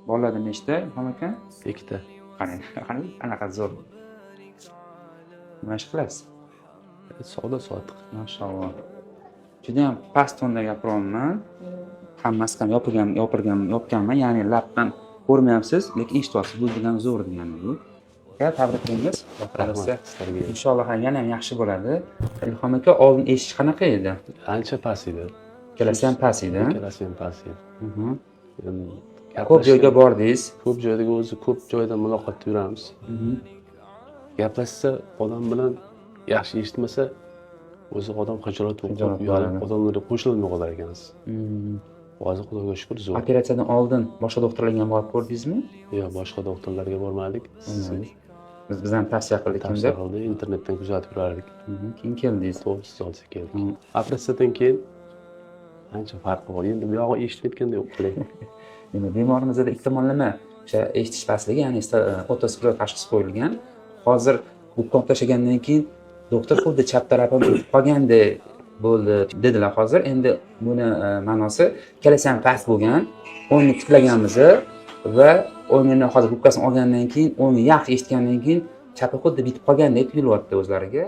Bolalarda nechta, Ilhom aka? Ikkita. Qarang, qarang, qanaqa zo'r. Nima ish qilasiz? Savdo sotiq. Mashalloh. Judayam past tonda gapiryapman. Hammasi ham yopilgan, yopilgan, yopganman, ya'ni labdan ko'rmayapsiz, lekin eshityapsiz. Bu degani zo'r degani bu. Aka, tabriklaymiz. Xudo xohlasa, Rahmat sizlarga. inshaalloh yana ham yaxshi bo'ladi. Ilhom aka, oldin eshitish qanaqa edi? Ancha past edi. Ikkalasi ham past edi. Ikkalasi ham past edi. Endi Ko'p joyga gaplashgan- bordingiz. Ko'p joyda, o'zi ko'p joyda muloqotda yuramiz. Gaplashsa odam bilan, yaxshi eshitmasa, o'zi odam xijolat bo'lib Xijolat qolib, uyalib, bo'ladi. Odamlarga qo'shilolmay qolar ekansiz. Hozir, Xudoga shukur, zo'r. Operatsiyadan oldin boshqa doktorlarga ham borib ko'rdingizmi? Yo'q, boshqa doktorlarga bormadik. Bo'lmadi. Biz ham tavsiya qildik Tavsiya kimdir. qildi, internetdan kuzatib yurardik. Keyin keldingiz. To'g'ri, siz olsa keldik. Operatsiyadan keyin ancha farqi bor. Endi buyog'i eshitmayotganda yo'q qiling. Demak, bemorimizda ikki tomonlama o'sha eshitish pastligi, ya'ni otoskleroz tashxisi qo'yilgan. Hozir gubka olib tashlagandan keyin doktor xuddi chap tarafim o'tib qolgandek bo'ldi dedilar hozir. Endi buni ma'nosi, ikkalasi ham past bo'lgan, o'ngni tiklaganmiz va o'ngini hozir gubkasini olgandan keyin, o'ngni yaxshi eshitgandan keyin chapi xuddi bitib qolgandek tuyulyapti o'zlariga.